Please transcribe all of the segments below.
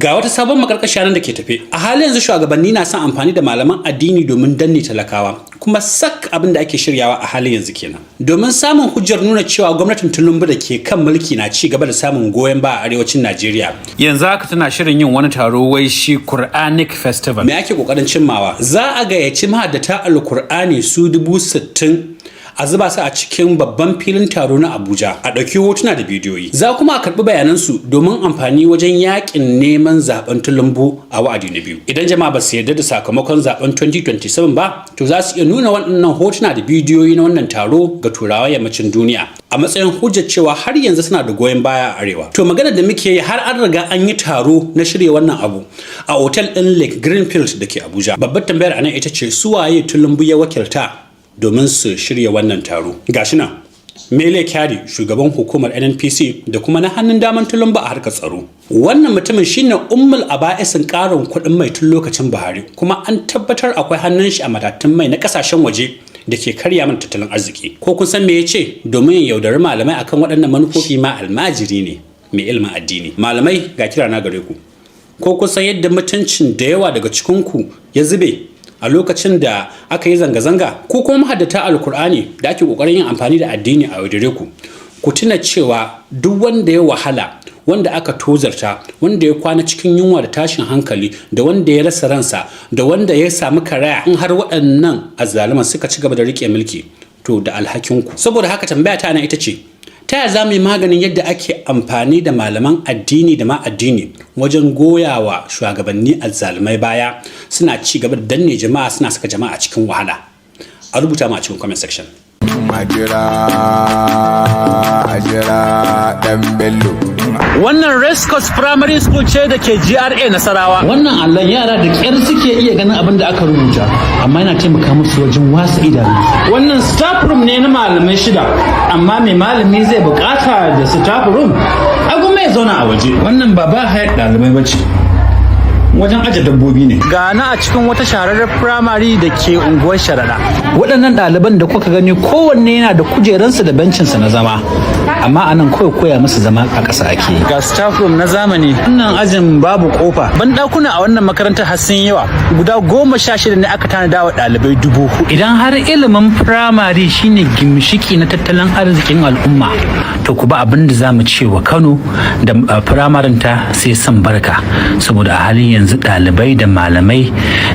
Ga wata sabon makarkashiya nan da ke tafe. A halin yanzu shugabanni na son amfani da malaman addini domin danne talakawa, kuma sak abin da ake shiryawa a halin yanzu kenan. Domin samun hujjar nuna cewa gwamnatin Tinubu da ke kan mulki na ci gaba da samun goyon baya a arewacin Najeriya. Yanzu haka tana shirin yin wani taro wai shi Quranic Festival. Me ake kokarin cimmawa? Za a gayyaci mahaddata Alkur'ani su 60,000, a zuba su a cikin babban filin taro na Abuja, a ɗauki hotuna da bidiyoyi. Za kuma a karɓi bayanansu domin amfani wajen yakin neman zaben Tinubu a wa'adi na biyu. Idan jama'a ba su yarda da sakamakon zaben 2027 ba, to za su iya nuna waɗannan hotuna da bidiyoyi na wannan taro ga Turawa yammacin duniya a matsayin hujjar cewa har yanzu suna da goyon baya a arewa. To, magana da muke yi, har an riga an yi taro na shirya wannan abu a otal ɗin Lake Greenfield da ke Abuja. Babbar tambayar anan ita ce, su waye Tinubu ya wakilta domin su shirya wannan taro? Gashi nan, Mele Kyari, shugaban hukumar NNPC da kuma na hannun daman Tulumbu a harkar tsaro. Wannan mutumin shine ummul aba'isin karin kuɗin mai tun lokacin Buhari, kuma an tabbatar akwai hannun shi a matatun mai na kasashen waje da ke karya mana tattalin arziki. Ko kun san me ya ce domin ya yaudari malamai akan waɗannan manufofi? Ma almajiri ne mai ilimin addini. Malamai, ga kira na gare ku. Ko kun san yadda mutuncin da yawa daga cikinku ya zube a lokacin da aka yi zanga-zanga? Ko kuma mahaddata Alkur'ani da ake kokarin yin amfani da addini a yaudare ku, ku tuna cewa duk wanda ya wahala, wanda aka tozarta, wanda ya kwana cikin yunwa da tashin hankali, da wanda ya rasa ransa, da wanda ya samu karaya, in har waɗannan azzaluman suka ci gaba da rike mulki, to da alhakinku. Saboda haka tambaya ta nan ita ce, ta yaya za mu yi maganin yadda ake amfani da malaman addini da ma addini wajen goyawa shugabanni azzalumai baya, suna ci gaba da danne jama'a, suna saka jama'a cikin wahala? A rubuta mu a cikin comment section. A jira dan Bello. Wannan Race Primary School ce da ke GRA Nasarawa. Wannan allon, yara da ƙyar suke iya ganin abin da aka rubuta, amma yana taimaka musu wajen wasa idanu. Wannan staff room ne na malamai shida, amma mai malami zai bukata da staff room? Ai gwamma ya zauna a waje. Wannan ba ba hayar ɗalibai bace. Wajen aje dabbobi ne. Ga na a cikin wata shahararren firamare da ke unguwar Sharaɗa. Waɗannan ɗaliban da kuka gani, kowanne yana da kujeransa da bencinsa na zama. Amma anan kawai koya musu zama a ƙasa ake yi. Ga staff room na zamani. Wannan ajin babu kofa. Banɗakuna a wannan makarantar har sun yawa. Guda 16 ne aka tanada wa ɗalibai 4,000. Idan har ilimin firamare shine gimshiki na tattalin arzikin al'umma, to ku ba abin da za mu ce wa Kano da firamarinta sai san barka, saboda a halin yanzu ɗalibai da malamai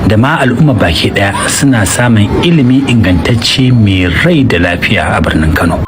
da ma al'umma baki ɗaya suna samun ilimi ingantacce mai rai da lafiya a birnin Kano.